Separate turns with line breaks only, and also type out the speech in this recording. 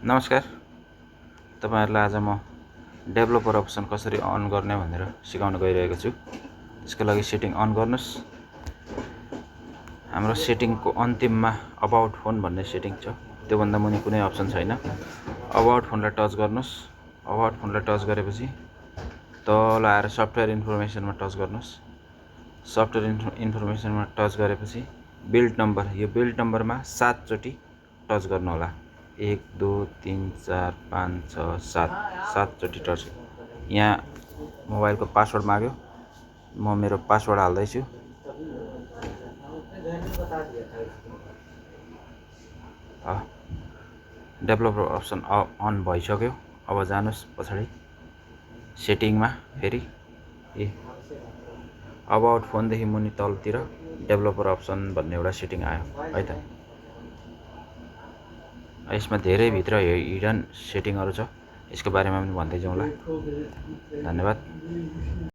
नमस्कार, तपाईहरुलाई आज म डेभलपर अप्सन कसरी अन गर्ने भनेर सिकाउन गइरहेको छु। त्यसको लागि सेटिङ अन गर्नुस्। हाम्रो सेटिङको अन्तिममा अबाउट फोन भन्ने सेटिङ छ। त्यो भन्दा मुनि कुनै अप्सन छैन। अबाउट फोनलाई टच गर्नुस्। अबाउट फोनलाई टच गरेपछि तल आएर सफ्टवेयर इन्फर्मेसनमा टच गर्नुस्। सफ्टवेयर इन्फर्मेसनमा टच गरेपछि बिल्ड नम्बर, यो बिल्ड नम्बरमा 7 चोटी टच गर्नु होला। 1 2 3 4 5 6 7 चोटी टच। यहाँ मोबाइलको पासवर्ड माग्यो। म मेरो पासवर्ड हाल्दै छु। डेभलपर अप्सन अन भइसक्यो। अब जानुस् पछाडि सेटिङमा, फेरि अबाउट फोनदेखि मुनि तलतिर डेभलपर अप्सन भन्ने एउटा सेटिङ आयो है त। यसमा धेरै भित्र हिडन सेटिङहरु छ। यसको बारेमा पनि भन्दै जाउँला। धन्यवाद।